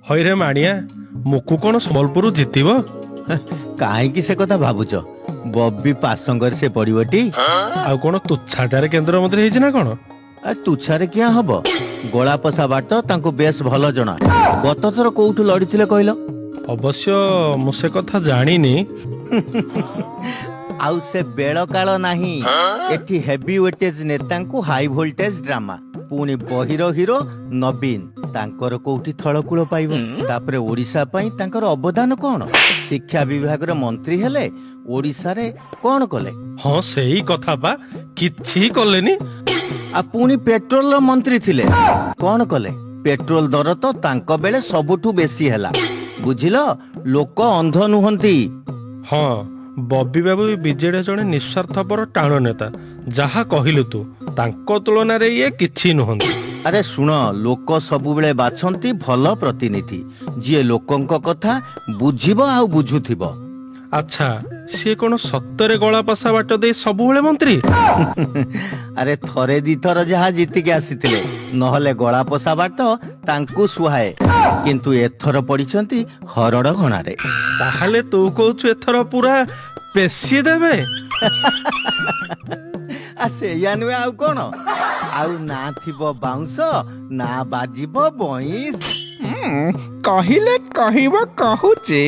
ହଇରେ ମାଣିଆ, ମୁକୁ କଣ ସମ୍ବଲପୁର ଜିତିବ? କାହିଁକି ସେ କଥା ଭାବୁଛ? ବବି ପାସଙ୍ଗରେ ସେ ପଡିବଟି। ଆଉ କଣ ତୁଚ୍ଛାଟାରେ କେନ୍ଦ୍ରମନ୍ତ୍ରୀ ହେଇଛି ନା କଣ? ଆ ତୁଚ୍ଛାରେ କିଆଁ ହବ? ଗଳାପସା ବାଟ ତାଙ୍କୁ ବେଶ ଭଲ ଜଣା। ଗତ ଥର କୋଉଠୁ ଲଢିଥିଲେ କହିଲ? ଅବଶ୍ୟ ମୁଁ ସେ କଥା ଜାଣିନି। ଆଉ ସେ ବେଳ କାଳ ନାହିଁ। ଏଠି ହେଭି ୱେଟେଜ ନେତାଙ୍କୁ ହାଇ ଭୋଲ୍ଟେଜ ଡ୍ରାମା। ପୁଣି ବହିର ହିରୋ ନବୀନ, ତାଙ୍କର କୋଉଠି ଥଳକୂଳ ପାଇବ? ତାପରେ ଓଡିଶା ପାଇଁ ତାଙ୍କର ଅବଦାନ କଣ? ଶିକ୍ଷା ବିଭାଗର ମନ୍ତ୍ରୀ ହେଲେ, ଓଡିଶାରେ କଣ କଲେ? ହଁ, ସେଇ କଥା ପା, କିଛି କଲେନି। ଆଉ ପୁଣି ପେଟ୍ରୋଲର ମନ୍ତ୍ରୀ ଥିଲେ, କଣ କଲେ? ପେଟ୍ରୋଲ ଦର ତ ତାଙ୍କ ବେଳେ ସବୁଠୁ ବେଶୀ ହେଲା। ବୁଝିଲ, ଲୋକ ଅନ୍ଧ ନୁହନ୍ତି। ହଁ, ବବି ବାବୁ ବିଜେଡି ଜଣେ ନିସ୍ୱାର୍ଥପର ଟାଣ ନେତା। ଯାହା କହିଲୁ ତୁ, ତାଙ୍କ ତୁଳନାରେ ଇଏ କିଛି ନୁହନ୍ତି। ଆରେ ଶୁଣ, ଲୋକ ସବୁବେଳେ ବାଛନ୍ତି ଭଲ ପ୍ରତିନିଧି, ଯିଏ ଲୋକଙ୍କ କଥା ବୁଝିବ ଆଉ ବୁଝୁଥିବ। ଆଚ୍ଛା, ସିଏ କଣ ସତରେ ଗଳା ପସା ବାଟ ଦେଇ ସବୁବେଳେ ମନ୍ତ୍ରୀ? ଆରେ ଥରେ ଦିଥର ଯାହା ଜିତିକି ଆସିଥିଲେ, ନହେଲେ ଗଳା ପୋଷା ବାଟ ତାଙ୍କୁ ସୁହାଏ। କିନ୍ତୁ ଏଥର ପଡିଛନ୍ତି ହରଡ଼ ଘଣାରେ। ତାହେଲେ ତୁ କହୁଛୁ ଏଥର ପୁରା ପେଶି ଦେବେ? ଆ ସେଇଆ ନୁହେଁ ଆଉ କଣ? ଆଉ ନା ଥିବ ବାଉଁଶ, ନା ବାଜିବ ବଇଁଶ। କହିଲେ କହିବ କହୁଛି।